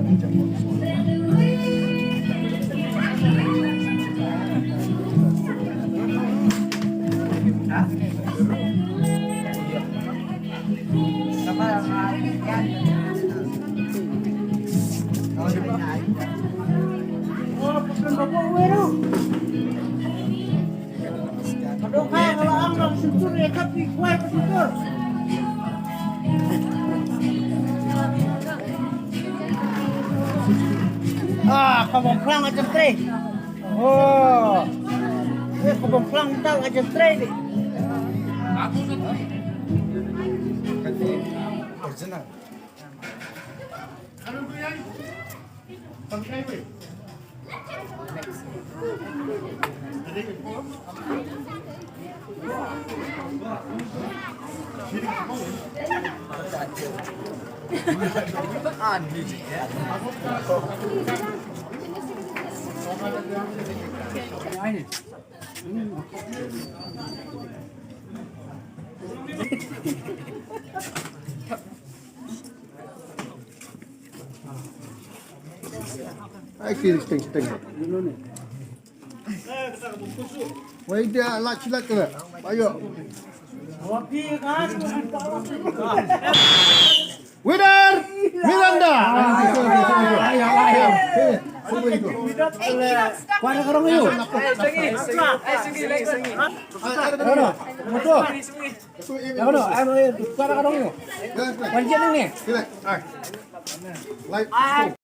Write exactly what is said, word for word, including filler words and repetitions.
Ah, ka bom plang a jam trei. Oh. Eh, ka bom plang tau a jam trei ni. Original. Ai, ki sting, sting. Wai dia lak, lak kena. Ayo. Winner! Miranda! Kuat ka rong ayo. Kuat ka rong ayo. Kuat ka rong ayo. Wan jin ni. Like.